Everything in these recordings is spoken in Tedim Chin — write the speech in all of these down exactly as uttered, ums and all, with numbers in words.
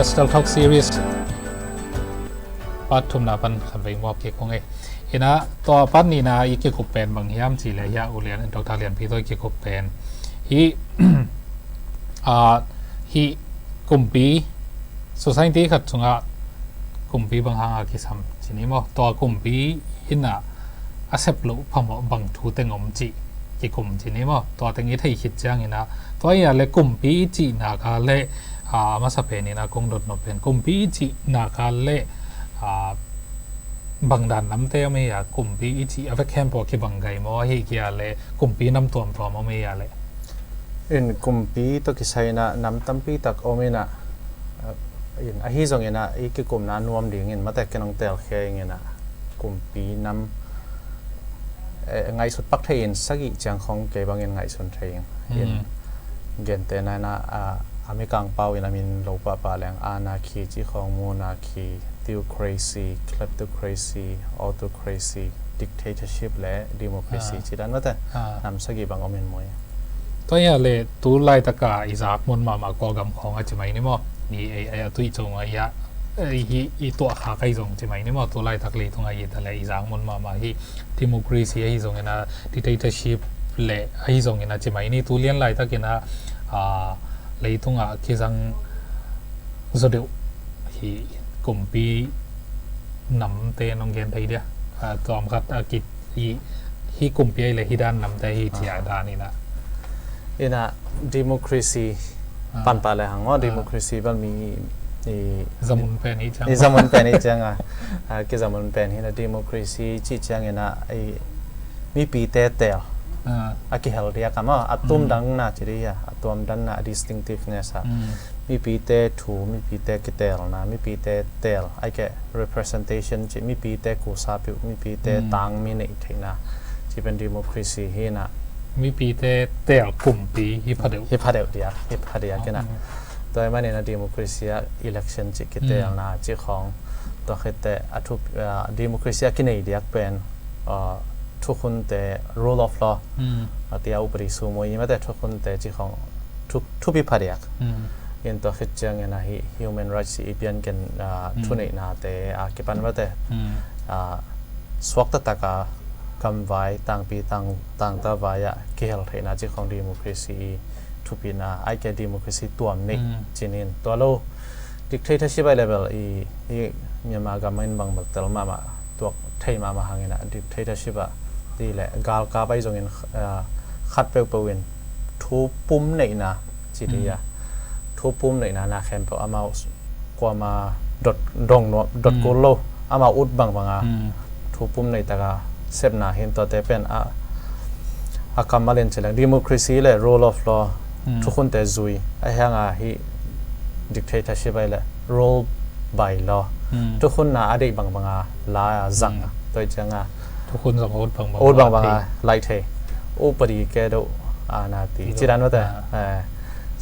Style Talk Series part thumna pan khatvei muak kik ung ei. Ina, tua part nihna i kikup pen bang hiam cih leh, hiah U Lian, Doctor Lianpi tawh i kikup pen hi, a, hi kumpi, society khat sungah kumpi bang hanga kisam ci ni maw? Tua kumpi ina a sep loh phamawh bang thu teng om cih kikum ci ni maw? Tua teng i theih khit ciangina, tua ia le kumpi i cihna ka le, a, a masa penina kong dot nop pen kumpi i cihna ka le, a, bang dan namte om ei a, kumpi i cih a vek khempeuh a kibang gai maw, ahi kia le kumpi nam tuamtuam om ei a le? In kumpi tawh kisai ina nam tampi tak om ina, in ahi zongina i kikumna nuam dingin mate ken ong telkhia ingina kumpi nam, eh, ngaihsut pak thei in sagih ciang khong kei bangin ngaihsun thei in. In gente na ina, a, a Mikang pau in a min lo pahpah leng anarchy ci khong, monarchy, theocracy, kleptocracy, autocracy, dictatorship le democracy ci dan mate nam sagih bang om in mui. Tua ia le tu laitaka i zak mun mahmah Kawlgam khong a ci mai ni maw? Ni ei, ei a tuih cung a ia, ei hi i tuah kha kai zong ci mai ni maw? Tu laitak leitung a i ta le i zak mun mahmah hi democracy ahi zongina, dictatorship le ahi zongina ci mai ni. Tu lian laitakina, a, leitungah kizang zaw deuh hi kumpi namte nong gen thei dia? A, tuam khat a ki, hi, hi kumpi ei le hi dan namte hi cia dan ina. Ina democracy panpah le hang aw, democracy bel mi i zamun pen hi ciang. I zamun pen hi ciang a. A, kizamun pen hi na democracy ci ciang ina i mipite tel a kihel diak a maw, a tumdangna ci dih a, a tuamdanna, a distinctiveness a. Mipite thu, mipite kitelna, mipite tel, ai ke representation ci, mipite kusa piuh, mipite tangmi neih theihna ci pen democracy hi na. Mipite tel kumpi hi phadeuh. Hi phadeuh diak, hi phadiak ina. Tua i manina democracy a election ci kitelna ci khong. Tua khite a thup, a, democracy a kinei diak pen, a, thukhunte rule of law. A tia upadi sumo i mate thukhunte ci khong thu, thupi phadiak. In tua khit ciangina hi human rights i pian ken, a, thuneihnate a kipan mate, a, suakta taka gamvai, tangpi, tang, tangta vai a kihel theihna ci khong democracy i thupina, ai ke democracy tuam neih cinin tua lo. Dictatorship ai level i, i Myanmar gam in bang bel tel mahmah, tuak thei mahmah hangina dictatorship a ti le galkap ai zongin, a, khat peuhpeuh in thu pum neihna ci dih a. Thu pum neihna na khempeuh amau kuama dot dong nuam dot kul lo, amau ut bangbanga thu pum neih taka sepna hin tuate pen a, a kammal in ci leng democracy le rule of law, thukhunte zui, a hianga hi dictatorship ai le rule by law. Thukhunna a deih bangbanga la a zang a. Tua i cianga thukhun zong ut bangbang ut bangbanga laih thei. Upadi ke do a na ti ci dan mate.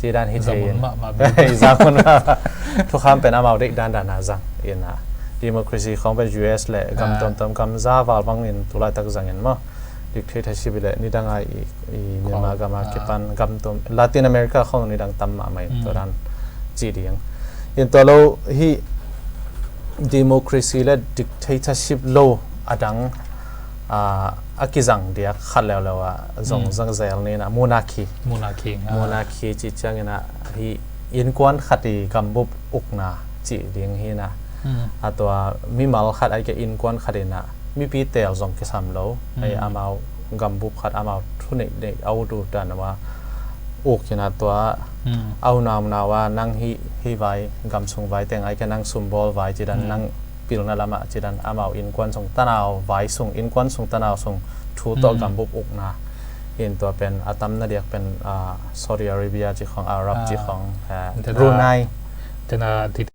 Ci dan hi thei in. Zamun mahmah. Thukham pen amau deih dandan a zang ina. Democracy khong pen U S le gam tuamtuam gam za val bangin tu laitak zangin maw. Dictatorship le nidanga i, i Myanmar gama kipan gam tuam Latin America khong nidang tam mahmah in tua dan ci ding. In tua lo hi democracy le dictatorship lo adang, a, a kizang diak khat leuleu a zong zang zel nina monarchy. Monarchy, a. Monarchy ci ciangina hi innkuan khat i gambup ukna ci ding hina. A tua mimal khat ai ke innkuan khat ina mipi tel zong kisam lo. Ai amau gambup khat amau thuneih neih a ut ut dan a uk hina tua a unaunau a nang hi, hi vai gamsung vai teng ai ke nang sumbawl vai ci dan nang pilna lamah ci dan amau innkuan sung tanau vai sung, innkuan sung tanau sung thu tawh gambup ukna. In tua pen a tamna diak pen, a, Saudi Arabia ci khong, Arab ci khong, a, Brunei. Tena ti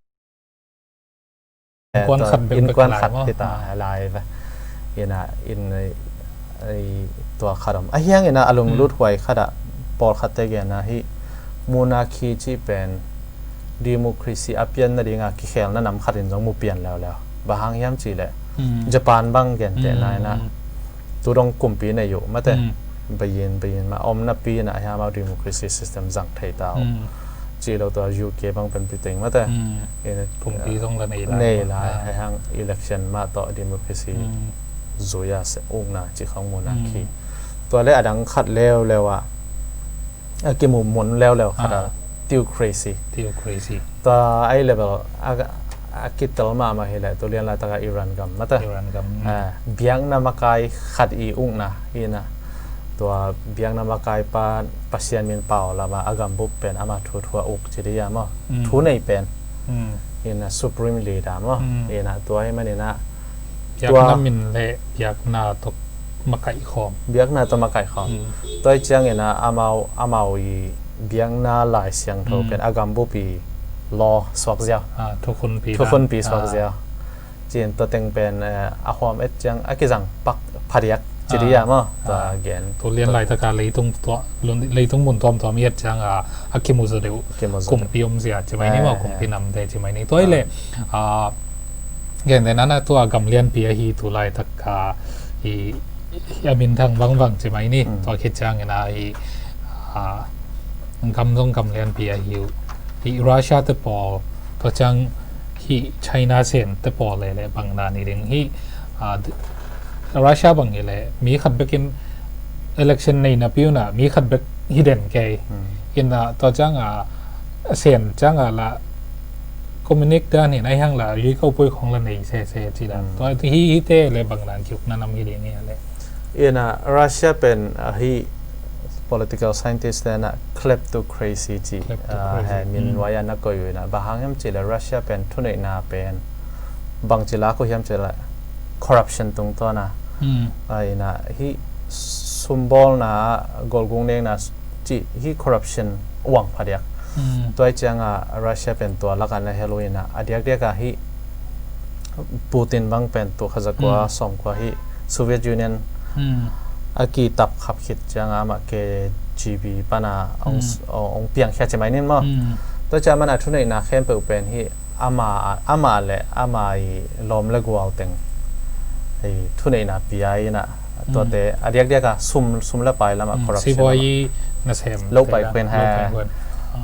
innkuan khat bek innkuan khat lai maw? Kita lai va. Ina in, i, tua khat om. A hiang ina a lunglut huai khat a pawlkhatte genna hi monarchy ci pen democracy a pianna dinga kikhelna nam khatin zong mu pian leuleu. Bang hang hiam cih leh Japan bang gentehna ina tudong kumpi nei uh mate. Bayin, bayin ma omna pi ina hiam au democracy system zang thei ta uh. cih lo tua U K bang pen Britain mate. Kumpi zong la nei lai. Nei lai, hei hang election mah tawh democracy zui a se ukna cih khawng mun a khi. Tua le a dang khat leuleu ah a kimu mun leuleu khat a theocracy. Theocracy. Tua ai level a kitel mahmah hi leh tu lian laitak a Iran gam mate. Iran gam. Biakna makai khat i ukna hi na. Tua biakna makai pa Pasian min pau lama a gambup pen ama thu thu a uk ci dia maw. Thu nei pen. Ina supreme leader maw. Ina tua hi manina. Biakna min le biakna tok makai khawm. Biakna tok makai khawm. Tua hi ciangina amau amau i biakna lai siangtho pen a gambup i law suak ziau. Thukhunpi suak ziau. Cin tua teng pen a huam et ciang a kizang pak phadiak ci dia maw. Tua gen tu lian laitaka leitung tua leitung mun tuamtuam i et cianga a kimu zaw deuh. Kumpi om zia ci mai ni maw, kumpi namte ci mai ni. Tua i le gen den ana tua gam lianpi ahi tu laitaka i a minthang vangvang ci mai ni. Tua khit ciangina i gam zong gam lianpi ahi uh. Hi Russia te pawl tua ciang hi China sen te pawl le le bang na ni ding hi. Russia bang hi le mi khat bekin election nei napi una mi khat bek hi den kei. Ina tua cianga sen cianga la communic dan hin ai hang la ri ko poi khong la nei sese ci dan. Tua hi hi te le bang dan kiuk na nam hi ding hi le. Ina Russia pen hi political scientist te na kleptocracy ci. Kleptocracy. He min nuai a na koi ina ba hang hem ci le Russia pen thuneina pen bang ci la ko hiam ci le corruption tungtawna. Ina hi sumbawlna golgung nengna ci hi corruption uang phadiak. Tua hi cianga Russia pen tua laka na helu ina a diakdiaka hi Putin bang pen tu khazakua sawmkua hi Soviet Union a kitap khap khit cianga amah K G B pana ong piangkhia ci mai nin maw. Tua ciang mana thuneihna khempeuh pen hi ama ama le ama i lawm le gual teng thuneihna pia ina tuate a diakdiaka sum sum le pai lama corruption lama lopai khuin ha.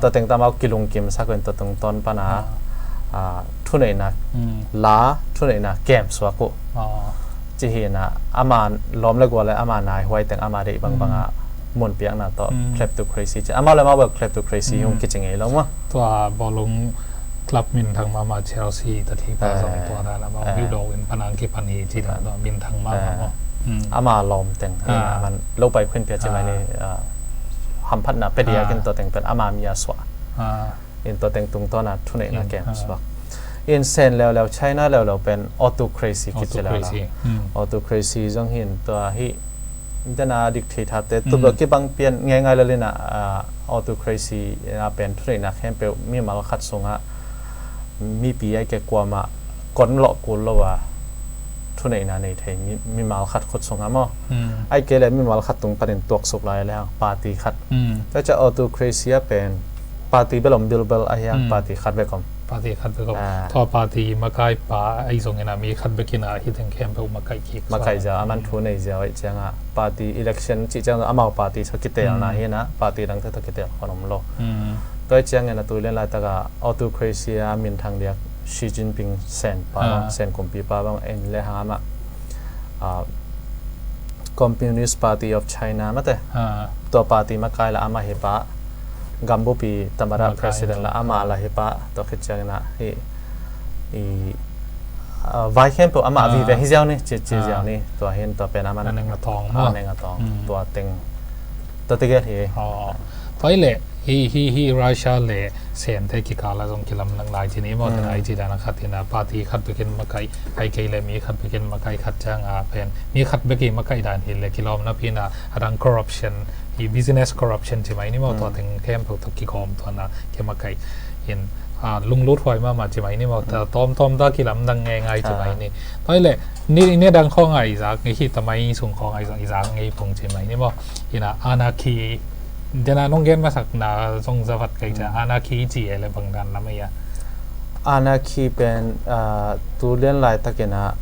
Tua teng tamau kilungkim sakuin tua tungtawn pana thuneihna la thuneihna kem suak uh. Ci hina ama lawm le gual le ama nai huai teng ama deih bangbanga mun piakna tawh kleptocracy ci. Amau le amau bel kleptocracy hung kici ngei lo maw. Tua bawlung club minthang mahmah Chelsea ta thi pa zong tua dan amau yu do in panang kipan hi ci dan tua minthang mahmah maw. Ama lawm teng hina man lopai khuin pia ci mai ni hamphatna pediakin tua teng pen ama mi a suah. In tua teng tungtawna thuneihna kem suak. In sen leuleu China leuleu pen autocracy kici leuleu. Autocracy zong hin tua hi dena dictator te tubel kibang pian ngeingai lelina autocracy a pen thuneihna khempeuh mimal khat sunga mipi ai ke kuama kon lawh kul lo a thuneihna nei thei mimal khat khut sunga maw. Ai ke le mimal khat tung panin tuaksuk lai le hang party khat. Tua ca autocracy a pen party bel om bilbel a hiang party khat bek om. Party khat bek om. Tua party makai pa ai zongina mi khat bekina hiteng khempeuh makai kik makai ziau aman thu nei ziau ai cianga party election cih ciang amau party sa kitelna hina party dangte tawh kitel khon om lo. Tua ciangina tulian laitaka autocracy a minthang diak Xi Jinping sen pa bang sen kumpi pa bang en le hang amah Communist Party of China mate. Tua party makai la ama hi pa gambupi tamara president la ama la hi pa tua khit ciangina hi i vai khempeuh ama vive hi ziau ni ci ci ziau ni tua hin tua pen ama neng a tawng tua teng tua tegel hi. Tua i le hi hi hi Russia le sente kikala zong kilam nang lai ci ni maw. Tena ai ci dana khat ina party khat bekin makai ai kei le mi khat bekin makai khat cianga pen mi khat beki makai dan hi le kilawm napi na adang corruption hi business corruption ci mai ni maw. Tua teng khempeuh tua kikawm tuana kimakai in lunglut huai mahmah ci mai ni maw. Tawmtawm ta kilam nang ngeingai ci mai ni. Tua i le ni ni dang khawng ai zak ngei hi tamai sung khawng ai zak ngei pung ci mai ni maw. Ina anarchy dena nong gen masakna zong zavat kai ca anarchy ci e le bang dan lam a ia. Anarchy pen tulian laitakina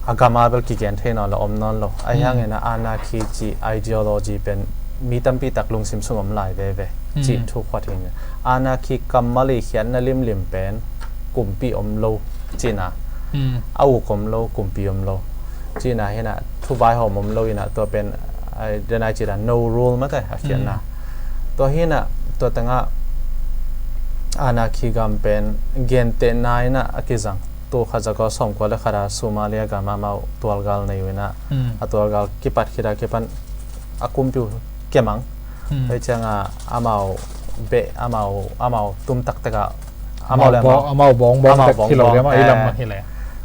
a gama bel kigen thei nawn lo om nawn lo a hiangina anarchy ci ideology pen mi tampi tak lungsim sung om lai veve cih thu khuat hi. Anarchy kammal i khiatna limlim pen kumpi om lo cihna, a uk om lo, kumpi om lo cihna hi na, thu vaihawm om lo hi na, tua pen, ai, denai cih dan no rule mate a khiatna. Tua hi na, tua tengah anarchy gam pen gentehna hi na a kizang. Tul khat za kua sawmkua le khat a Somalia gam amau tualgal nei uh hi na, a tualgal kipat khit a kipan a kumpi uh kemang. Tua ciang a amau beh, amau, amau tum taktek a amau le amau, amau bawng bawng amau tek bawng hi lo bawng, le amau i lam hi le.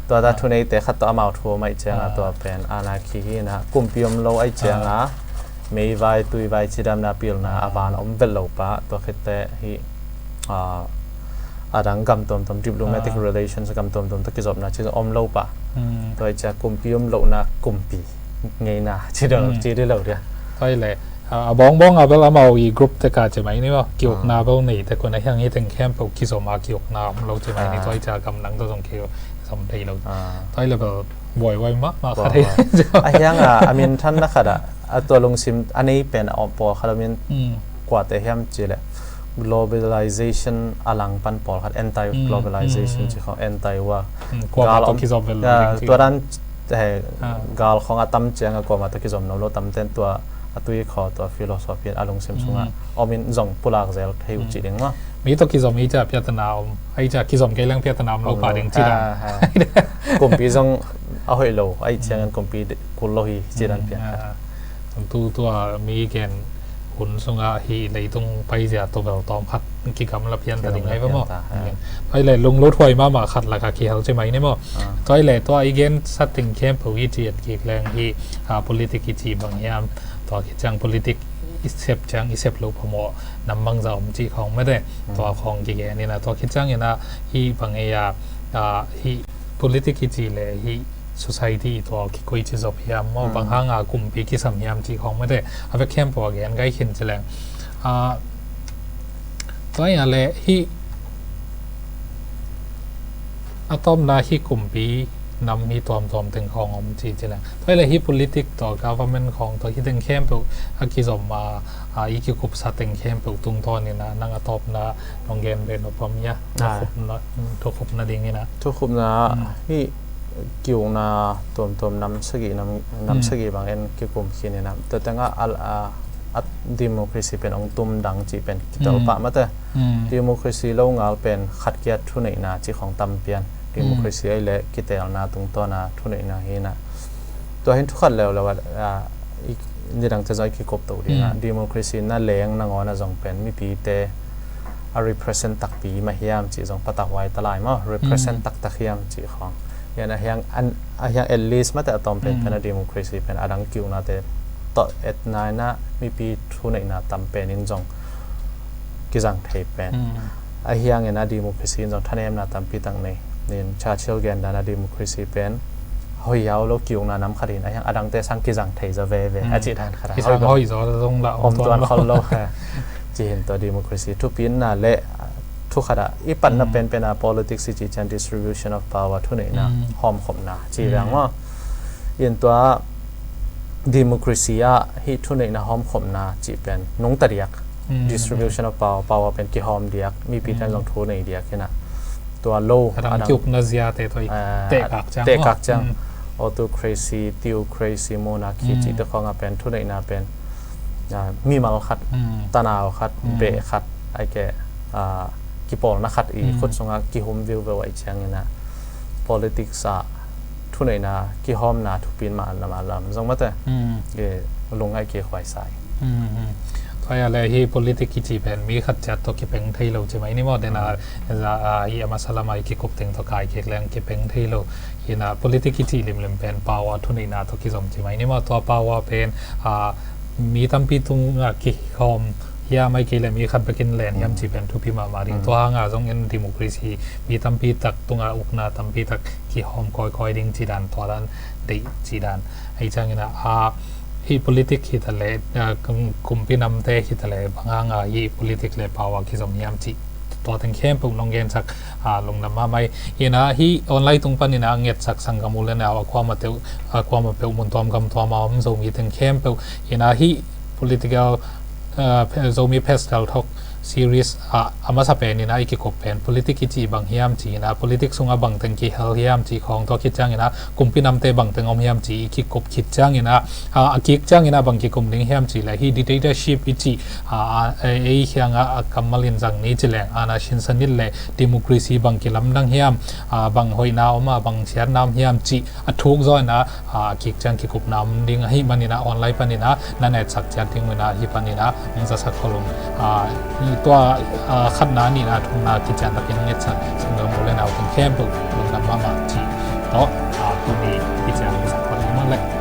Tua ta thuneite khat tawh amau thu om ai ciang a tua pen anarchy hi na, kumpi om lo ai ciang a meivai tuivai cidamna pilna a van om vet lo pa, tua khitte hi, a, a dang gam tuamtuam, diplomatic relations gam tuamtuam tawh kizopna ci om lo pa. Tua ai ciang kumpi om lohna kumpi ngeina ci deuh ci dih lo dia. Tua hi le, a, a bawng bawng a bel amau i group tek a ci mai ni maw, kiukna bel nei tek un a hiang hi teng khempeuh kizom a kiukna om lo ci mai ni. Tua hi ciang gam nang tawh zong kizom thei lo. Tua hi le bel buaihuai mahmah khat hi. A hiang a, a minthanna khat a, a tua lungsim a nei pen a om pawlkhat a min kuate hiam ci le globalization a lang pan pawlkhat, anti globalization ci khong, anti war. Kuamah tawh kizom vel lo ding ci. Tua dan, eh, gal khong a tam ciang a kuamah tawh kizom nom lo, tamten tua a tui khaw, tua philosophy a lungsim sungah om in zong pulak zel thei uh ci ding maw. Mi tawh kizom hi ciang piatana om, ai ciang kizom kei leng piatana om lo pa ding ci dan. Kumpi zong a hoih lo, ai ciangin kumpi kul lo hi ci dan pian. Tu tua mi gen hun sungah hih leitung paizia tawh bel tawm khat kigamla pian ta ding ai ve maw. Tua hi le lunglut huai mahmah khat lakah kihel ci mai ni maw. Tua hi le tua i gen sateng khempeuh i ci et kik leng hih, a, politic i ci bang hiam, tua khit ciang politic i sep ciang i sep loh phamawh nam bangzah om cih khawng mete. Tua khawng kigen ina, tua khit ciang ina hih bang ei a, a, hih politic i ci le hih society i tua kikoi ci zop hiam maw, bang hanga kumpi kisam hiam cih khawng mete. A vek khempeuh a gen gai khin ci leng. A, tua ina le hih a tawpna hih kumpi nam hih tuamtuam teng khawng om ci ci leng. Tua hi le hih politic tawh government khawng tawh hih teng khempeuh a kizom a, a, i kikupsa teng khempeuh tungtawn ina nang a tawpna nong gen ve nop om hia? Thukhupna, thukhupna ding ina. Thukhupna hih kiukna tuamtuam nam sagih, nam, nam sagih bang en kikum khin ina. Tua tengah a, a, a democracy pen ong tum dang cih pen kitel pah mate. Democracy lo ngal pen khat kia thuneihna cih khawng tam pian. Democracy ai le kitelna tungtawna thuneihna hi na. Tua hin thukhat leuleu a, a, i, nidang te zong i kikop to ding a. Democracy na leng nangawn a zong pen mipite a represent takpi mah hiam cih zong patah huai ta lai maw. Represent taktak hiam cih khawng. Yan a hiang, an, a hiang at least mate a tawm pen pen a democracy pen a dang kiuknate tawh etna ina mipi thuneihna tam pen in zong kizang thei pen. A hiang ina democracy in zong thanemna tampi tak nei. Nin Churchill gen dan a democracy pen hoih hiau lo kiukna nam khat in a hiang a dangte sang kizang thei zaw veve a cih dan khat a. Kisang hoih zaw zong lah om tuan khol lo. Ci hin tua democracy thupina le thu khat a i patna penpen a politics i ci ciang distribution of power thuneihna hawmkhopna ci veng maw. In tua democracy ah hih thuneihna hawmkhopna cih pen nungta diak. Distribution of power, power pen kihawm diak, mipi ten zong thu nei diak hi na. Tua lo a dang kiukna ziate tawh i tehkak ciang maw. Tehkak ciang autocracy, theocracy, monarchy cihte khawngah pen thuneihna pen, a, mimal khat, tanau khat, beh khat, ai ke, a, kipawlna khat i khut sungah kihum viuveu ai ciang ina politics ah thuneihna kihawmna thupin mah lam a lam zong mate. Lungngaih kik huai sa hi. Tua hi a le hih politic kici pen mi khat ciat tawh kipeng thei lo ci mai ni maw. Dena za, a, hih a masa lam a i kikup teng tawh kai kik leng kipeng thei lo. Hi na politic kici limlim pen power thuneihna tawh kizom ci mai ni maw. Tua power pen, a, mi tampi tungah kihawm hiam ai kei le mi khat bekin len hiam ci pen thupi mahmah ding. Tua hanga zong en democracy mi tampi tak tungah ukna tampi tak kihawm kawikawi ding ci dan tua dan deih ci dan. Ahi ciangin a, a, hih politic hi ta le, a, kum-, kumpi namte hi ta le bang hanga hih politic le power kizom hiam ci tua teng khempeuh nong gensak, a, lungdam mahmah hi. Ina hih online tung panin a ngetsak sanggam u le nau a kuamah teuh, a, kuamah peuh mun tuam gam tuam a om Zomi teng khempeuh ina hih political, uh, Zomi Pestel Talk series, uh, a masa pen in ah i kikup pen politic i cih bang hiam ci in ah, politic sungah bang teng kihel hiam ci khawng, tua khit ciangin ah kumpi namte bang teng om hiam ci i kikup khit ciangin ah, uh, a kik ciangin ah bang kikum ding hiam cih leh hih dictatorship i cih, uh, uh, ei kiangah a kammal in zang ni ci leng, uh, na sinsan it leh democracy bang kilamdang hiam, uh, bang hoihna om a, bang siatna om hiam cih a thuk zaw in ah, a kik ciang kikupna om ding ahih manin ah online panin ah na etsak ciat ding un ah hih panin ah hong zasak khol ung. Tua khatna, nihna, thumna kician takin hong etsak sanggam u le nau teng khempeuh lungdam mahmah ci tawh, tuni kician hong sak khol ung mah leh.